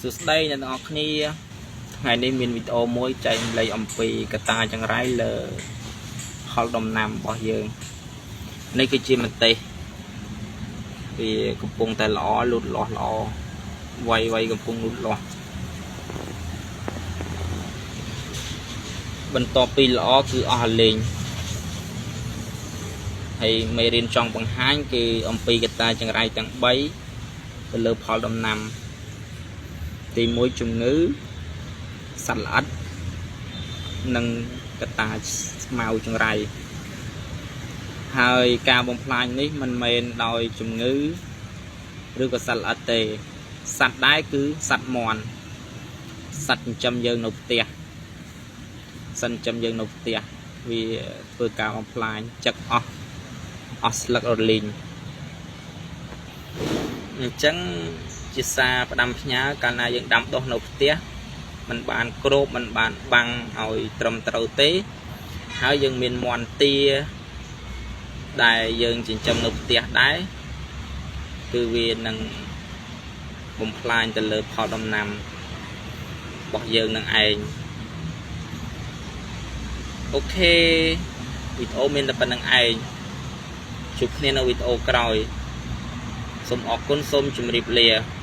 សួស្តីអ្នកទាំងអស់គ្នាថ្ងៃនេះមានវីដេអូមួយចែករំលែកអំពីកត្តាចង្រៃលើផលដំណាំរបស់យើងនេះគឺជាម្ទេសវាកំពុងតែល្អលូតលាស់ល្អវៃវៃកំពុងលូតលាស់បន្ទាប់ពីល្អគឺអស់លេងហើយមេរៀនចង់បង្ហាញគឺអំពីកត្តាចង្រៃទាំង3ទៅលើផលដំណាំទី1ជំងឺសត្វល្អិតនិងកត្តាស្មៅចង្រៃហើយការបំផ្លាញនេះមិនមែនដោយជំងឺឬក៏សត្វល្អិតទេសត្វដែរគឺសត្វមាន់សត្វចិញ្ចឹមយើងនៅផ្ទះសត្វចិញ្ចឹមយើងនៅផ្ទះវាធ្វើការបំផ្លាញចឹកអស់អស់ស្លឹករលីងអញ្ចឹងជាសារផ្ដាំផ្ញើកាលណាយើងដាំដុះនៅផ្ទះมันបានគ្របมันបានបាំងឲ្យត្រឹមត្រូវទេហើយយើងមានមន់ទាដែលយើងចិញ្ចឹមនៅផ្ទះដែរគឺវានឹងបំផ្លាញទៅលើផលដំណាំរបស់យើងនឹងឯង OK វីដេអូមានតែប៉ុណ្ណឹងឯងជួបគ្នានៅវីដេអូក្រោយសូមអរគុណសូមជម្រាបលា។